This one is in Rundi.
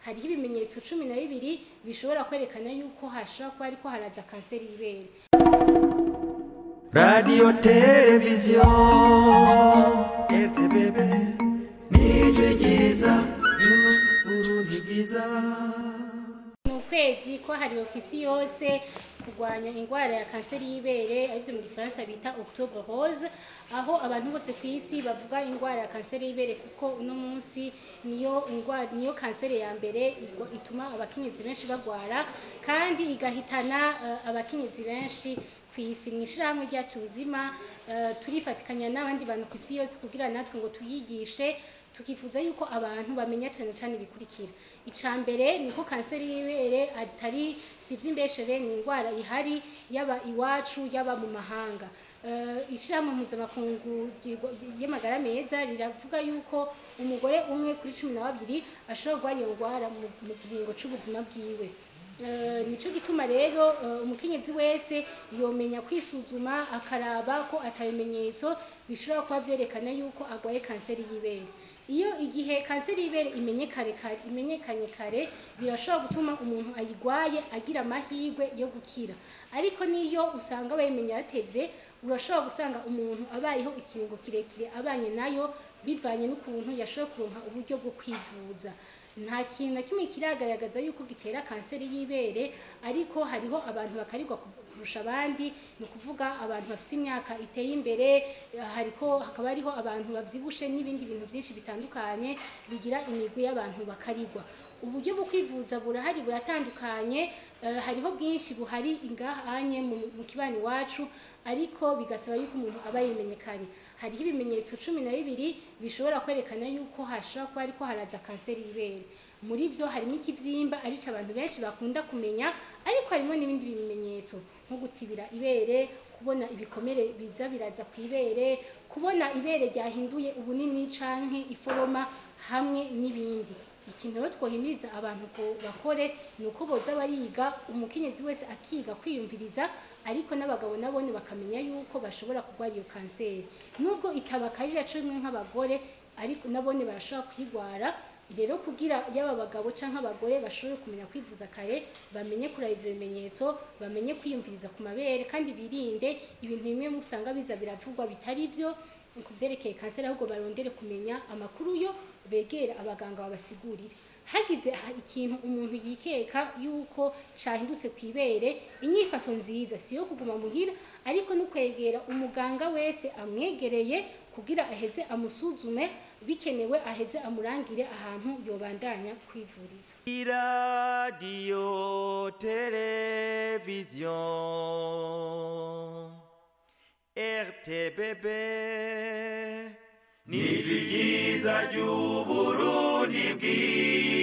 Hariho ibimenyetso 12 bishobora kwerekana yuko hashobora kuba ariko haraza kanseri y'ibere. Radio Television RTBB, nijwi ryiza ry'Uburundi bwiza. Ni ukwezi kwahariwe ku isi yose kurwanya indwara ya kanseri y'ibere, arivyo mu gifaransa bita Octobre Rose, aho abantu bose ku isi bavuga indwara ya kanseri y'ibere, kuko uno munsi niyo indwara, niyo kanseri ya mbere ituma abakenyezi benshi bagwara kandi igahitana abakenyezi benshi ku isi. Mw'ishirahamwe ryacu Ubuzima turifatikanya n'abandi bantu ku isi yose kugira natwe ngo tuyigishe, tukifuza yuko abantu bamenya cane cane ibikurikira. Ica mbere ni ko kanseri y'ibere atari sivy'imbeshere, ni indwara ihari yaba iwacu yaba mu mahanga. Ishirahamwe mpuzamakungu y'amagara meza riravuga yuko umugore umwe kuri 12 ashobora kurwara iyo ndwara mu kiringo c'ubuzima bwiwe. Nico gituma rero umukenyezi wese yomenya kwisuzuma akaraba ko atabimenyetso bishobora kuba vyerekana yuko agwaye kanseri y'ibere. Iyo igihe kanseri y'ibere imenyekanye kare, birashobora gutuma umuntu ayigwaye agira amahirwe yo gukira. Ariko niyo usanga bayimenya yatevye, urashobora gusanga umuntu abayeho ikiringo kirekire abanye nayo, bivanye n'ukuntu yashoboye kuronka uburyo bwo kwivuza. Nta kintu na kimwe kiragaragaza yuko gitera kanseri y'ibere, ariko hariho abantu bakarirwa kurusha abandi, ni ukuvuga abantu bafise imyaka iteye imbere, hariko hakaba hariho abantu bavyibushe n'ibindi bintu vyinshi bitandukanye bigira imigwi y'abantu bakarirwa. Uburyo bwo kwivuza burahari, buratandukanye, hariho bwinshi buhari ingahanye mu kibano iwacu, ariko bigasaba yuko umuntu aba yimenye kare. Hariho ibimenyetso 12 bishobora kwerekana yuko hashobora kuba ariko haraza kanseri y'ibere. Muri vyo harimo ikivyimba, arico abantu benshi bakunda kumenya, ariko harimo n'ibindi bimenyetso nko gutibira ibere, kubona ibikomere biza biraza kw'ibere, kubona ibere ryahinduye ubunini canke iforoma, hamwe n'ibindi. Ikintu rero twohimiriza abantu ko bakore ni uko boza bariga, umukenyezi wese akiga kwiyumviriza, ariko n'abagabo nabone bakamenya yuko bashobora kurwara iyo kanseri, nubwo itabakarira co bimwe nk'abagore, ariko nabone barashobora kuyigwara. Rero kugira yaba abagabo canke abagore bashobore kumenya kwivuza kare, bamenye kuraba ivyo bimenyetso, bamenye kwiyumviriza ku mabere, kandi birinde ibintu bimwe musanga biza biravugwa bitari vyo ku vyerekeye kanseri, ahubwo barondere kumenya amakuru yo begera abaganga babasigurire. Hagize ikintu umuntu yikeka yuko cahindutse kw'ibere, inyifato nziza si yo kuguma muhira, ariko no kwegera umuganga wese amwegereye kugira aheze amusuzume, bikenewe aheze amurangire ahantu yobandanya kwivuriza. Radio Television RTBB, nijwi ryiza ry'Uburundi bwiza.